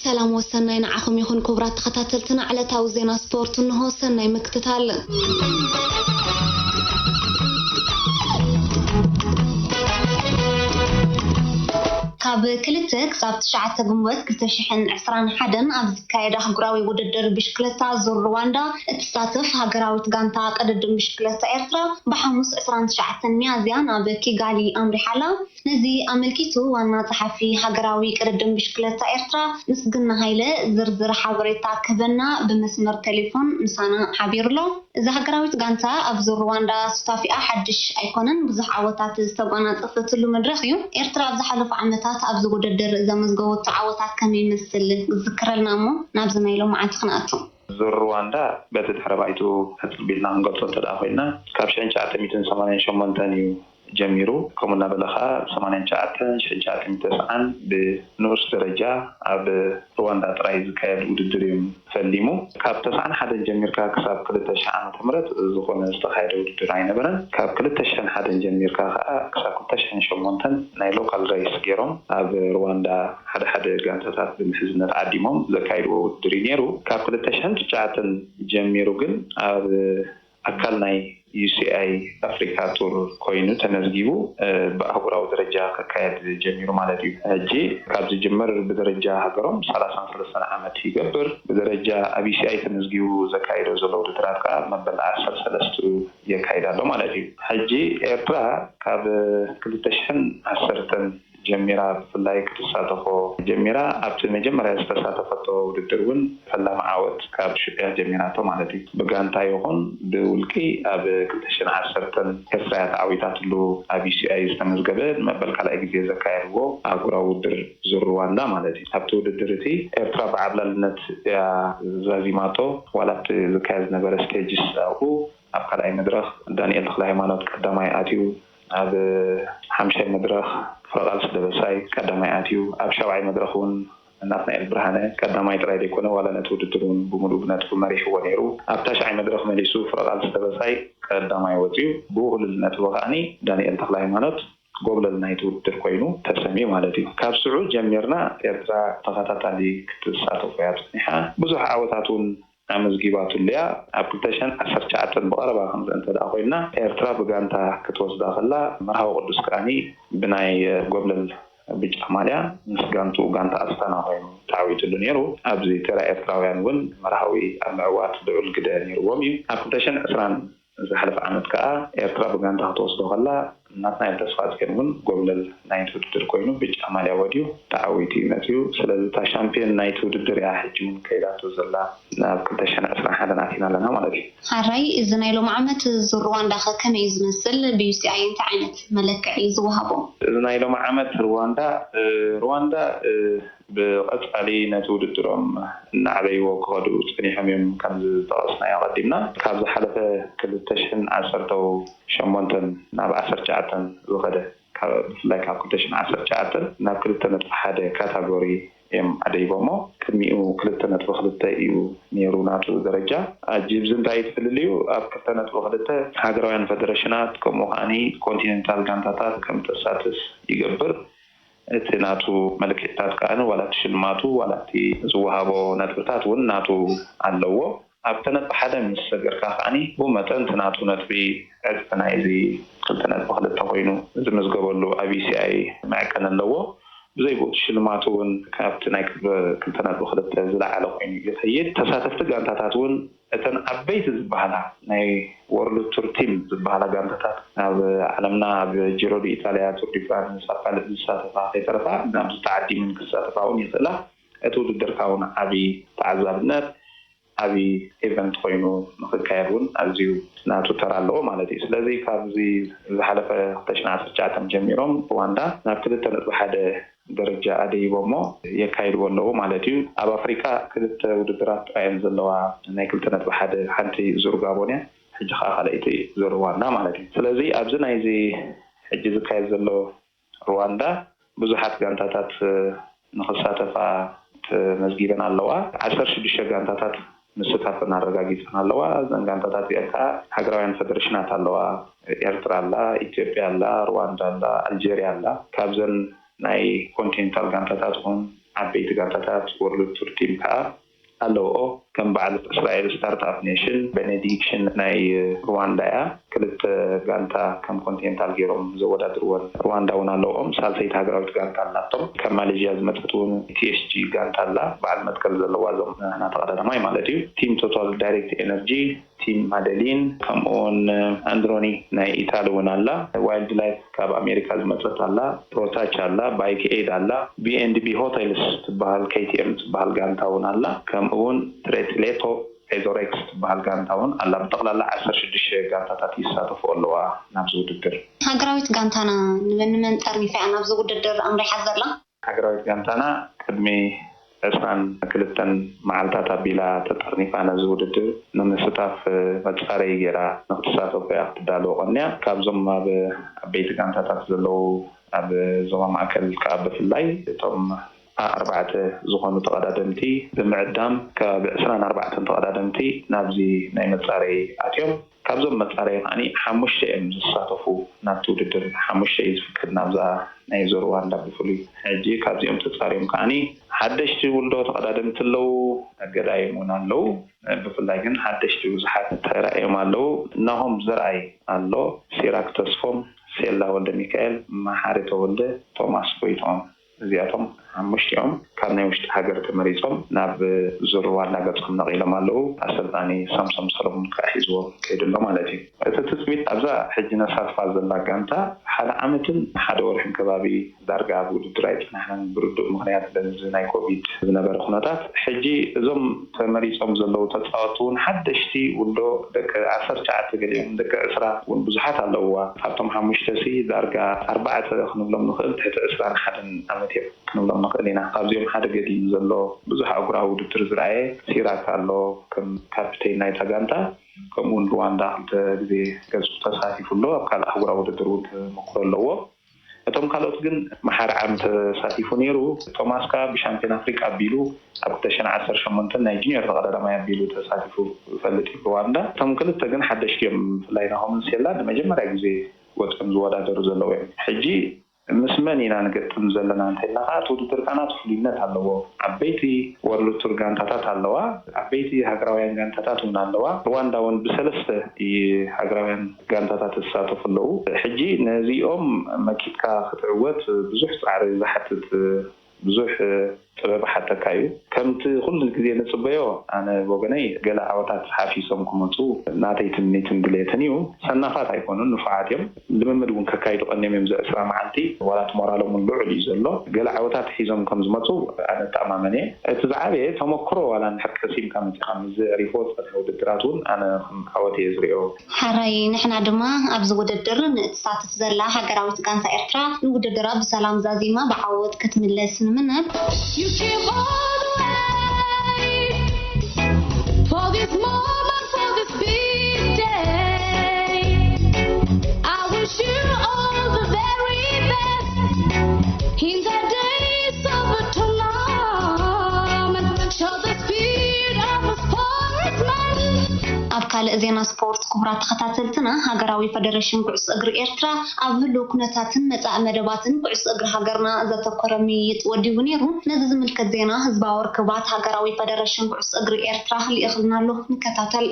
ሰላም ወሰናይ ንዓኹም ይኹን ክቡራት ተኸታተልትና። ዕለታዊ ዜና ስፖርት እንሆ። ሰናይ ምክትታል። ካብ ክልተ ክሳብ ትሽዓተ ግንቦት ክልተ ሽሕን ዕስራን ሓደን ኣብ ዝካየድ ኣህጉራዊ ውድድር ብሽክለታ ዙር ሩዋንዳ እትሳተፍ ሃገራዊት ጋንታ ቅድድም ብሽክለታ ኤርትራ ብሓሙስ ዕስራን ትሽዓተን ሚያዝያ ናብ ኪጋሊ ኣምሪሓ ኣላ። ነዚ ኣመልኪቱ ዋና ጸሓፊ ሃገራዊ ቅድድም ብሽክለታ ኤርትራ ምስግና ሃይለ ዝርዝር ሓበሬታ ክህበና ብመስመር ቴሌፎን ምሳና ሓቢሩ ኣሎ። እዛ ሃገራዊት ጋንታ ኣብ ዙር ሩዋንዳ ሱታፊኣ ሓድሽ ኣይኮነን፣ ብዙሕ ዓወታት ዝተጓናጸፈትሉ መድረኽ እዩ። ኤርትራ ኣብ ዝሓለፉ ዓመታት ኣብዚ ውድድር ዘመዝገበቶ ዓወታት ከመይ ይመስል? ዝክረልና እሞ ናብዚ ናይ ሎማዓንቲ ክንኣቱ። ዙር ሩዋንዳ በቲ ድሕረ ባይቱ ሕጽር ቢልና ክንገልጾ እንተ ደኣ ኮይና፣ ካብ ሽሕን ትሽዓተ ሚእትን ሰማንያን ሸሞንተን እዩ ጀሚሩ። ከምኡ እናበለ ኸኣ ሰማንያን ትሽዓተን ሽሕን ትሽዓተ ሚእትን ተስዓን ብንኡስ ደረጃ ኣብ ሩዋንዳ ጥራይ ዝካየድ ውድድር እዩ ፈሊሙ። ካብ ተስዓን ሓደን ጀሚርካ ክሳብ ክልተ ሽሕ ዓመተ ምህረት ዝኾነ ዝተኻየደ ውድድር ኣይነበረን። ካብ ክልተ ሽሕን ሓደን ጀሚርካ ኸኣ ክሳብ ክልተ ሽሕን ሸሞንተን ናይ ሎካል ሬስ ገይሮም ኣብ ሩዋንዳ ሓደ ሓደ ጋንታታት ብምሕዝነት ዓዲሞም ዘካይድዎ ውድድር እዩ ነይሩ። ካብ ክልተ ሽሕን ትሽዓተን ጀሚሩ ግን ኣብ ኣካል ናይ ዩ ሲ ኣይ ኣፍሪካ ቱር ኮይኑ ተመዝጊቡ፣ እ፣ ብኣህጉራዊ ደረጃ ክካየድ ጀሚሩ ማለት እዩ። ሕጂ ካብ ዝጅምር ብደረጃ ሃገሮም ሰላሳን ሰለስተን ዓመት ይገብር። ብደረጃ ኣብ ዩ ሲ ኣይ ተመዝጊቡ ዘካይዶ ዘሎ ውድድራት ከዓ መበል ዓሰርተ ሰለስተ የካይድ ኣሎ ማለት እዩ። ሕጂ ኤርትራ ካብ ክልተ ሽሕን ዓሰርተን ጀሚራ ብፍላይ ክትሳተፎ ጀሚራ። ኣብቲ መጀመርያ ዝተሳተፈቶ ውድድር እውን ፈላሚ ዓወት ካብ ሽዑ እያ ጀሚራቶ ማለት እዩ። ብጋንታ ይኹን ብውልቂ ኣብ ክልተ ሽሕን ዓሰርተን ኤርትራ እያ ተዓዊታትሉ። ኣብ ዩ ሲ ኣይ ዝተመዝገበ ንመበል ካልኣይ ግዜ ዘካየድዎ ኣህጉራዊ ውድድር ዙር ሩዋንዳ ማለት እዩ። ኣብቲ ውድድር እቲ ኤርትራ ብዓብላልነት እያ ዛዚማቶ። ዋላ ኣብቲ ዝካየድ ዝነበረ ስቴጅስ ኣብኡ ኣብ ካልኣይ መድረኽ ዳንኤል ተኽለ ሃይማኖት ቀዳማይ ኣትዩ፣ ኣብ ሓምሻይ መድረኽ ፍረቓልሲ ደበሳይ ቀዳማይ ኣትዩ፣ ኣብ ሻብዓይ መድረኽ እውን ናትናኤል ብርሃነ ቀዳማይ ጥራይ ዘይኮነ፣ ዋላ ነቲ ውድድር እውን ብምሉእ ብነጥቢ መሪሕዎ ነይሩ። ኣብ ታሽዓይ መድረኽ መሊሱ ፍረቓልሲ ደበሳይ ቀዳማይ ወፂኡ፣ ብውህሉል ነጥቢ ከዓኒ ዳንኤል ተኽለ ሃይማኖት ጎብለል ናይቲ ውድድር ኮይኑ ተሰምዩ ማለት እዩ። ካብ ስዑ ጀሚርና ኤርትራ ተኸታታሊ ክትሳተፎ እያ ፀኒሓ። ብዙሕ ዓወታት እውን ኣመዝጊባትሉ እያ። ኣብ ክልተ ሽሕን ዓሰርተ ትሽዓተን ብቐረባ ከምዚ እንተ ደኣ ኮይንና፣ ኤርትራ ብጋንታ ክትወስዳ ከላ፣ መርሃዊ ቅዱስ ከኣኒ ብናይ ጎብለል ብጫ ማልያ ምስ ጋንቱ ጋንታ ኣስታና ኮይኑ ተዓዊትሉ ነይሩ። ኣብዚ ተራ ኤርትራውያን እውን መርሃዊ ኣብ ምዕዋት ልዑል ግደ ነይርዎም እዩ። ኣብ ክልተ ሽሕን ዕስራን ዝሓለፈ ዓመት ከኣ ኤርትራ ብጋንታ ክትወስዶ ከላ፣ ናትናኤል ተስፋጽዮን እውን ጎብለል ናይቲ ውድድር ኮይኑ ብጫ ማልያ ወድዩ ተዓዊቱ እዩ መጺኡ። ስለዚ እታ ሻምፒዮን ናይቲ ውድድር እያ ሕጂ እውን ከይዳቶ ዘላ። ናብ ክልተ ሽሕን ዕስራን ሓደን ኣቲና ኣለና ማለት እዩ። ሓራይ፣ እዚ ናይ ሎሚ ዓመት ዙር ሩዋንዳ ኸ ከመይ እዩ ዝመስል? ብ ዩ ሲ ኣይ እንታይ ዓይነት መለክዒ እዩ ዝወሃቦ? እዚ ናይ ሎሚ ዓመት ሩዋንዳ፣ እ፣ ሩዋንዳ፣ እ፣ ብቐጻሊ ነቲ ውድድሮም እናዕበይዎ ክኸዱ ጸኒሖም እዮም። ከምዚ ዝጠቐስናዮ ኣቐዲምና፣ ካብ ዝሓለፈ ክልተ ሽሕን ዓሰርተው ሸሞንተን ናብ ዓሰርተ ትሽዓተን ዝኸደ፣ ካብ፣ ብፍላይ ካብ ክልተ ሽሕን ዓሰርተ ትሽዓተን ናብ ክልተ ነጥቢ ሓደ ካታጎሪ እዮም ኣደይቦሞ። ቅድሚኡ ክልተ ነጥቢ ክልተ እዩ ነይሩ ናቱ ደረጃ። ኣጂ፣ ብዚ እንታይ እዩ ፍልልዩ? ኣብ ክልተ ነጥቢ ክልተ ሃገራውያን ፈደረሽናት፣ ከምኡ ከዓኒ ኮንቲኔንታል ጋንታታት ከም ተሳትፍ ይገብር። እቲ ናቱ መልክዕታት ከዓኒ፣ ዋላ እቲ ሽልማቱ፣ ዋላ እቲ ዝወሃቦ ነጥብታት እውን ናቱ ኣለዎ። ኣብቲ ነጥቢ ሓደ ምስ ሰገርካ ከዓኒ፣ ብኡ መጠን እቲ ናቱ ነጥቢ ዕጽፊ ናይዚ ክልተ ነጥቢ ክልተ ኮይኑ ዝምዝገበሉ ኣብ ዩ ሲ ኣይ መዐቀኒ ኣለዎ። ብዘይ ብኡ፣ እቲ ሽልማቱ እውን ካብቲ ናይ ክልተ ነጥቢ ክልተ ዝለዓለ ኮይኑ ይኸይድ። ተሳተፍቲ ጋንታታት እውን እተን ዓበይቲ ዝበሃላ ናይ ወርልድ ቱር ቲም ዝበሃላ ጋንታታት፣ ኣብ ዓለምና ኣብ ጂሮ ዲ ኢጣልያ፣ ቱር ዲ ፍራንስ፣ ኣብ ካልእ ዝሳተፋ ከይተረፋ፣ ናብዚ ተዓዲመን ክሳተፋ እውን ይኽእላ። እቲ ውድድር ከኣ እውን ዓቢ ተዓዛብነት፣ ዓቢ ኤቨንት ኮይኑ ንኽካየድ እውን ኣዝዩ ናቱ ተራ ኣለዎ ማለት እዩ። ስለዚ ካብዚ ዝሓለፈ ክልተ ሽሕን ዓሰርተ ትሽዓተን ጀሚሮም ሩዋንዳ ናብ ክልተ ነጥቢ ሓደ ደረጃ ኣደይቦሞ የካይድዎ ኣለዉ ማለት እዩ። ኣብ ኣፍሪካ ክልተ ውድድራት ጥራይ እየን ዘለዋ፣ ናይ ክልተ ነጥቢ ሓደ ሓንቲ ዙር ጋቦን እያ፣ ሕጂ ከዓ ካልኣይቲ ዙር ሩዋንዳ ማለት እዩ። ስለዚ ኣብዚ ናይዚ ሕጂ ዝካየድ ዘሎ ሩዋንዳ ብዙሓት ጋንታታት ንኽሳተፋ ተመዝጊበን ኣለዋ። ዓሰርተ ሽዱሽተ ጋንታታት ምስታፈን ኣረጋጊጸን ኣለዋ። እዘን ጋንታታት እዚኣን ከዓ ሃገራውያን ፈደረሽናት ኣለዋ። ኤርትራ ኣላ፣ ኢትዮጵያ ኣላ፣ ሩዋንዳ ኣላ፣ ኣልጀርያ ኣላ። ካብዘን ናይ ኮንቲኔንታል ጋንታታት እውን ዓበይቲ ጋንታታት ወርልድ ቱር ቲም ከዓ ኣለውኦ። ከም በዓል እስራኤል ስታርትኣፕ ኔሽን፣ ቤኔዲክሽን ናይ ሩዋንዳ እያ። ክልተ ጋንታ ከም ኮንቲኔንታል ገይሮም ዘወዳድርወን ሩዋንዳ እውን ኣለውኦም። ሳልሰይቲ ሃገራዊት ጋንታ ኣላቶም። ካብ ማሌዥያ ዝመፀት እውን ቲ ኤስ ጂ ጋንታ ኣላ፣ በዓል መትከል ዘለዋ፣ እዞም ናህና ተቐዳዳማይ ማለት እዩ። ቲም ቶታል ዳይሬክት ኤነርጂ፣ ቲም ማደሊን፣ ከምኡ እውን ኣንድሮኒ ናይ ኢታሊ እውን ኣላ። ዋይልድ ላይፍ ካብ ኣሜሪካ ዝመፀት ኣላ። ፕሮታች ኣላ፣ ባይክ ኤድ ኣላ፣ ቢ ኤንድ ቢ ሆቴልስ ትበሃል፣ ኬ ቲ ኤም ትበሃል ጋንታ እውን ኣላ። ከምኡ እውን ትሬትሌቶ ኤዞሬክስ ትበሃል ጋንታ እውን ኣላ። ብጠቕላላ ዓሰርተ ሽዱሽተ ጋንታታት ይሳተፉ ኣለዋ ናብዚ ውድድር። ሃገራዊት ጋንታና ንመን ንመን ጠርኒፋ እያ ናብዚ ውድድር ኣምሪሓ ዘላ? ሃገራዊት ጋንታና ቅድሚ ዕስራን ክልተን መዓልታት ኣቢላ ተጠርኒፋ ነዚ ውድድር ንምስታፍ መጻረዪ ገይራ ንክትሳተፎ እያ ክትዳለዎ ቀንያ። ካብዞም ኣብ ዓበይቲ ጋንታታት ዘለዉ ኣብ ዞባ ማእከል ከኣ ብፍላይ እቶም ኣርባዕተ ዝኾኑ ተቐዳደምቲ ብምዕዳም ከባቢ ዕስራን ኣርባዕተን ተቐዳደምቲ ናብዚ ናይ መጻረዪ ኣትዮም። ካብዞም መጻረዪ ከኣኒ ሓሙሽተ እዮም ዝሳተፉ ናብቲ ውድድር፣ ሓሙሽተ እዩ ዝፍቀድ ናብዛ ናይ ዞ ሩዋንዳ ብፍሉይ። ሕጂ ካብዚኦም ተጻርዮም ከኣኒ ሓደሽቲ ውልዶ ተቐዳደምቲ ኣለዉ፣ ኣገዳይም እውን ኣለዉ። ብፍላይ ግን ሓደሽቲ ብዙሓት ተራእዮም ኣለዉ። ናሆም ዘርኣይ ኣሎ፣ ሲራክ ተስፎም፣ ሴላ ወልደ ሚካኤል፣ መሓሪ ተወልደ፣ ቶማስ ጎይትኦም። እዚኣቶም ሓሙሽቲኦም ካብ ናይ ውሽጢ ሃገር ተመሪጾም ናብ ዙር ሩዋንዳ ገጾም ነቒሎም ኣለዉ። ኣሰልጣኒ ሳምሶም ሰሎሞን ከዓ ሒዝዎም ከይዱ ኣሎ ማለት እዩ። እቲ ትጽቢት ኣብዛ ሕጂ ነሳትፋ ዘላ ጋንታ ሓደ ዓመትን ሓደ ወርሕን ከባቢ ዳርጋ ኣብ ውድድር ኣይጸናሕናን፣ ብርዱእ ምኽንያት በዚ ናይ ኮቪድ ዝነበረ ኩነታት። ሕጂ እዞም ተመሪጾም ዘለዉ ተጻወትቲ እውን ሓደሽቲ ውልዶ ደቂ ዓሰርተ ትሽዓተ፣ ገሊኦም ደቂ ዕስራ እውን ብዙሓት ኣለውዋ። ካብቶም ሓሙሽተ ሲ ዳርጋ ኣርባዕተ ክንብሎም ንኽእል ትሕቲ ዕስራን ሓደን ዓመት እዮም ክንብሎም ንኽእል ኢና። ካብዚኦም ሓደ ገዲም ዘሎ ብዙሕ ኣህጉራዊ ውድድር ዝረኣየ ሲራክ ኣሎ፣ ከም ካፕቴን ናይታ ጋንታ። ከምኡ እውን ሩዋንዳ ክልተ ግዜ ገጹ ተሳቲፉ ኣሎ። ኣብ ካልእ ኣህጉራዊ ውድድር እውን ተመክሮ ኣለዎ። እቶም ካልኦት ግን መሓሪ ዓም ተሳቲፉ ነይሩ። ቶማስ ከኣ ብሻምፒዮን ኣፍሪቃ ኣቢሉ ኣብ ክልተ ሽሕን ዓሰርተ ሸሞንተን ናይ ጁኒየር ተቐዳዳማይ ኣቢሉ ተሳቲፉ ይፈልጥ እዩ ሩዋንዳ። እቶም ክልተ ግን ሓደሽቲ እዮም። ብፍላይ ናሆምን ሴላ ንመጀመርያ ግዜ ወጺኦም ዝወዳደሩ ዘለዉ እዮም። ሕጂ ምስ መን ኢና ንገጥም ዘለና እንተኢልና ከኣ እቲ ውድድር ከኣ ናቱ ፍሉይነት ኣለዎ። ዓበይቲ ወርልድ ቱር ጋንታታት ኣለዋ፣ ዓበይቲ ሃገራውያን ጋንታታት እውን ኣለዋ። ሩዋንዳ እውን ብሰለስተ ሃገራውያን ጋንታታት ዝሳተፉ ኣለዉ። ሕጂ ነዚኦም መኪትካ ክትዕወት ብዙሕ ጻዕሪ ዝሓትት ብዙሕ ጥበብ ሓተካ እዩ። ከምቲ ኩሉ ግዜ ንጽበዮ ኣነ ብወገነይ ገለ ዓወታት ሓፊሶም ክመጹ ናተይ ትምኒትን ድሌትን እዩ። ሰናፋት ኣይኮኑን፣ ንፉዓት እዮም። ልምምድ እውን ከካይዱ ቀንዮም እዮም። እዚ ዕስራ መዓልቲ ዋላ እቲ ሞራሎም እውን ልዑል እዩ ዘሎ። ገለ ዓወታት ሒዞም ከም ዝመጹ ኣነ እተኣማመን እየ። እቲ ዝዓበየ ተመክሮ ዋላ እንድሕር ቀሲምካ መጺኻ ምስ ዘዕሪፎ ዝጸንሐ ውድድራት እውን ኣነ ከም ዓወት እየ ዝሪኦ። ሕራይ፣ ንሕና ድማ ኣብዚ ውድድር ንእትሳተፍ ዘላ ሃገራዊት ጋንታ ኤርትራ ንውድድራ ብሰላም ዛዚማ ብዓወት ክትምለስ ንምነ። You came all the way for this moment, for this big day. I wish you all the very best in the days of a tournament. Show the spirit of a sportsman. ኣብ ካልእ ዜና ስፖርት፣ ክቡራት ተኸታተልትና፣ ሃገራዊ ፈደረሽን ኩዕሶ እግሪ ኤርትራ ኣብ ህሉው ኩነታትን መጻኢ መደባትን ኩዕሶ እግሪ ሃገርና ዘተኮረ ምይይጥ ወዲቡ ነይሩ። ነዚ ዝምልከት ዜና ህዝባዊ ርክባት ሃገራዊ ፈደረሽን ኩዕሶ እግሪ ኤርትራ ልኢኽልና ኣሎ። ንከታተል።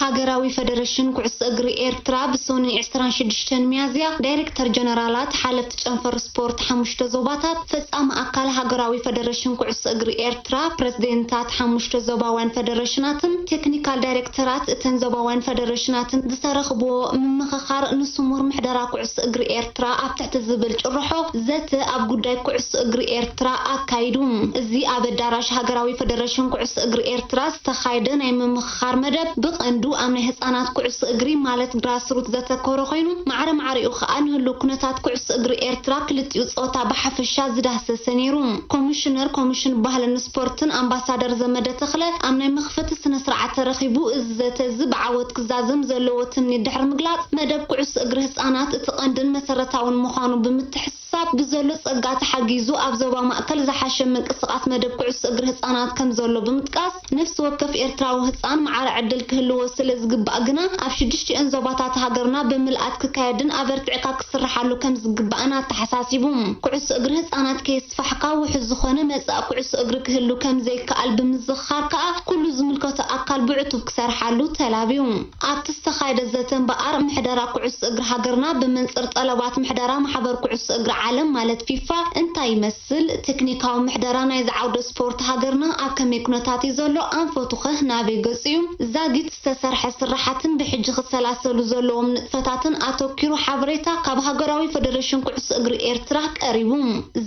ሃገራዊ ፈደረሽን ኩዕሶ እግሪ ኤርትራ ብሶኒ ዕስራን ሽዱሽተን ሚያዝያ ዳይሬክተር ጀነራላት ሓለፍቲ ጨንፈር ስፖርት ሓሙሽተ ዞባታት፣ ፈጻሚ ኣካል ሃገራዊ ፈደረሽን ኩዕሶ እግሪ ኤርትራ፣ ፕረዚደንታት ሓሙሽተ ዞባውያን ፈደረሽናትን ቴክኒካል ዳይሬክተራት እተን ዞባውያን ፈደረሽናትን ዝተረኽብዎ ምምኽኻር ንስሙር ምሕደራ ኩዕሶ እግሪ ኤርትራ ኣብ ትሕቲ ዝብል ጭርሖ ዘተ ኣብ ጉዳይ ኩዕሶ እግሪ ኤርትራ ኣካይዱ። እዚ ኣብ ኣዳራሽ ሃገራዊ ፈደረሽን ኩዕሶ እግሪ ኤርትራ ዝተኻየደ ናይ ምምኽኻር መደብ ብቐንዱ ኣብ ናይ ህፃናት ኩዕሶ እግሪ ማለት ግራስሩት ዘተኮረ ኮይኑ፣ ማዕረ ማዕሪኡ ከዓ ንህሉ ኩነታት ኩዕሶ እግሪ ኤርትራ ክልቲኡ ፆታ ብሓፈሻ ዝዳህሰሰ ነይሩ። ኮሚሽነር ኮሚሽን ባህልን ስፖርትን ኣምባሳደር ዘመደ ተኽለ ኣብ ናይ መኽፈቲ ስነ ስርዓት ተረኺቡ፣ እዚ ዘተ እዚ ብዓወት ክዛዘም ዘለዎ ትምኒት ድሕሪ ምግላፅ፣ መደብ ኩዕሶ እግሪ ህፃናት እቲ ቀንድን መሰረታውን ምዃኑ ብምትሕስ ሳብ ብዘሎ ጸጋ ተሓጊዙ ኣብ ዞባ ማእከል ዝሓሸ ምንቅስቓስ መደብ ኩዕሶ እግሪ ህጻናት ከም ዘሎ ብምጥቃስ፣ ነፍሲ ወከፍ ኤርትራዊ ህጻን ማዕረ ዕድል ክህልዎ ስለ ዝግባእ ግና፣ ኣብ ሽዱሽቲኦን ዞባታት ሃገርና ብምልኣት ክካየድን ኣበርቲዕካ ክስርሓሉ ከም ዝግባእን ኣተሓሳሲቡ። ኩዕሶ እግሪ ህጻናት ከየስፋሕካ ውሑስ ዝኾነ መጻኢ ኩዕሶ እግሪ ክህሉ ከም ዘይከኣል ብምዝኽኻር ከኣ፣ ኩሉ ዝምልከቶ ኣካል ብዕቱብ ክሰርሓሉ ተላብዩ። ኣብቲ ዝተኻየደ ዘተ እምበኣር፣ ምሕደራ ኩዕሶ እግሪ ሃገርና ብመንጽር ጠለባት ምሕደራ ማሕበር ኩዕሶ እግሪ ዓለም ማለት ፊፋ እንታይ ይመስል? ቴክኒካዊ ምሕደራ ናይዚ ዓውደ ስፖርት ሃገርና ኣብ ከመይ ኩነታት እዩ ዘሎ? ኣንፈቱኸ ናበይ ገጹ እዩ? ዛጊት ዝተሰርሐ ስራሓትን ብሕጂ ክሰላሰሉ ዘለዎም ንጥፈታትን ኣተኲሩ ሓበሬታ ካብ ሃገራዊ ፈደረሽን ኩዕሶ እግሪ ኤርትራ ቀሪቡ።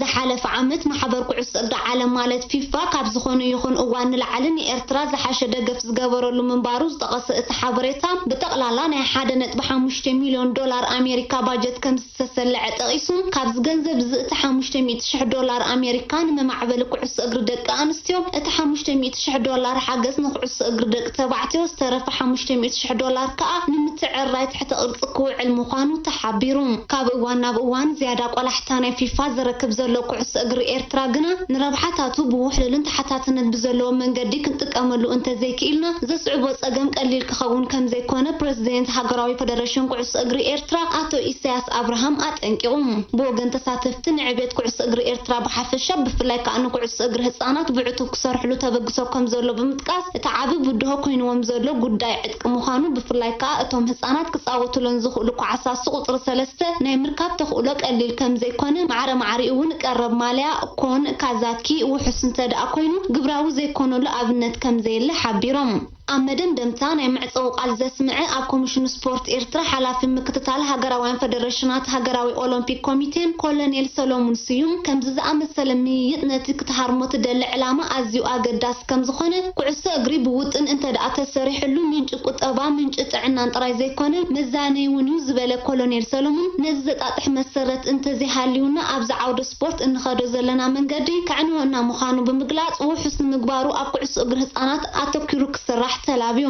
ዝሓለፈ ዓመት ማሕበር ኩዕሶ እግሪ ዓለም ማለት ፊፋ ካብ ዝኾነ ይኹን እዋን ንላዕሊ ንኤርትራ ዝሓሸ ደገፍ ዝገበረሉ ምንባሩ ዝጠቐሰ እቲ ሓበሬታ፣ ብጠቕላላ ናይ ሓደ ነጥቢ ሓሙሽተ ሚልዮን ዶላር ኣሜሪካ ባጀት ከም ዝተሰለዐ ጠቒሱ፣ ካብዚ ገንዘብ እዚ እቲ ሓሙሽተ ሚእቲ ሽሕ ዶላር ኣሜሪካ ንመማዕበሊ ኩዕሶ እግሪ ደቂ ኣንስትዮ፣ እቲ ሓሙሽተ ሚእቲ ሽሕ ዶላር ሓገዝ ንኩዕሶ እግሪ ደቂ ተባዕትዮ፣ ዝተረፈ ሓሙሽተ ሚእቲ ሽሕ ዶላር ከኣ ንምትዕርራይ ትሕተ ቅርጺ ክውዕል ምዃኑ ተሓቢሩ። ካብ እዋን ናብ እዋን ዝያዳ ቆላሕታ ናይ ፊፋ ዘረክብ ዘሎ ኩዕሶ እግሪ ኤርትራ ግና፣ ንረብሓታቱ ብውሕሉልን ተሓታትነት ብዘለዎ መንገዲ ክንጥቀመሉ እንተዘይክኢልና፣ ዘስዕቦ ጸገም ቀሊል ክኸውን ከም ዘይኮነ ፕረዚደንት ሃገራዊ ፈደረሽን ኩዕሶ እግሪ ኤርትራ ኣቶ ኢሳያስ ኣብርሃም ኣጠንቂቑ። ብወገን ተሳተፍቲ፣ ንዕቤት ኩዕሶ እግሪ ኤርትራ ብሓፈሻ፣ ብፍላይ ከኣ ንኩዕሶ እግሪ ህጻናት ብዕቱብ ክሰርሕሉ ተበግሶ ከም ዘሎ ብምጥቃስ፣ እቲ ዓቢ ብድሆ ኮይንዎም ዘሎ ጉዳይ ዕጥቂ ምዃኑ፣ ብፍላይ ከኣ እቶም ህጻናት ክጻወቱለን ዝኽእሉ ኳዕሳሱ ቁጽሪ ሰለስተ ናይ ምርካብ ተኽእሎ ቀሊል ከም ዘይኮነ፣ ማዕረ ማዕሪኡ እውን ቀረብ ማልያ፣ ኮን፣ ካዛኪ፣ ውሑስ እንተ ደኣ ኮይኑ፣ ግብራዊ ዘይኮነሉ ኣብነት ከም ዘየለ ሓቢሮም። ኣብ መደምደምታ ናይ መዕጸዊ ቃል ዘስምዐ ኣብ ኮሚሽኑ ስፖርት ኤርትራ ሓላፊ ምክትታል ሃገራውያን ፈደረሽናት ሃገራዊ ኦሎምፒክ ኮሚቴን ኮሎኔል ሰሎሙን ስዩም፣ ከምዚ ዝኣመሰለ ምይይጥ ነቲ ክትሃርሞ ትደሊ ዕላማ ኣዝዩ ኣገዳሲ ከም ዝኾነ፣ ኩዕሶ እግሪ ብውጥን እንተ ደኣ ተሰሪሕሉ ምንጪ ቁጠባ፣ ምንጪ ጥዕናን ጥራይ ዘይኮነ መዛነዪ እውን እዩ ዝበለ ኮሎኔል ሰሎሙን፣ ነዚ ዘጣጥሕ መሰረት እንተዘይሃልዩና ኣብዚ ዓውደ ስፖርት እንኸዶ ዘለና መንገዲ ከዕንወና ምዃኑ ብምግላጽ፣ ውሑስ ንምግባሩ ኣብ ኩዕሶ እግሪ ህጻናት ኣተኲሩ ክስራሕ ተላብዩ።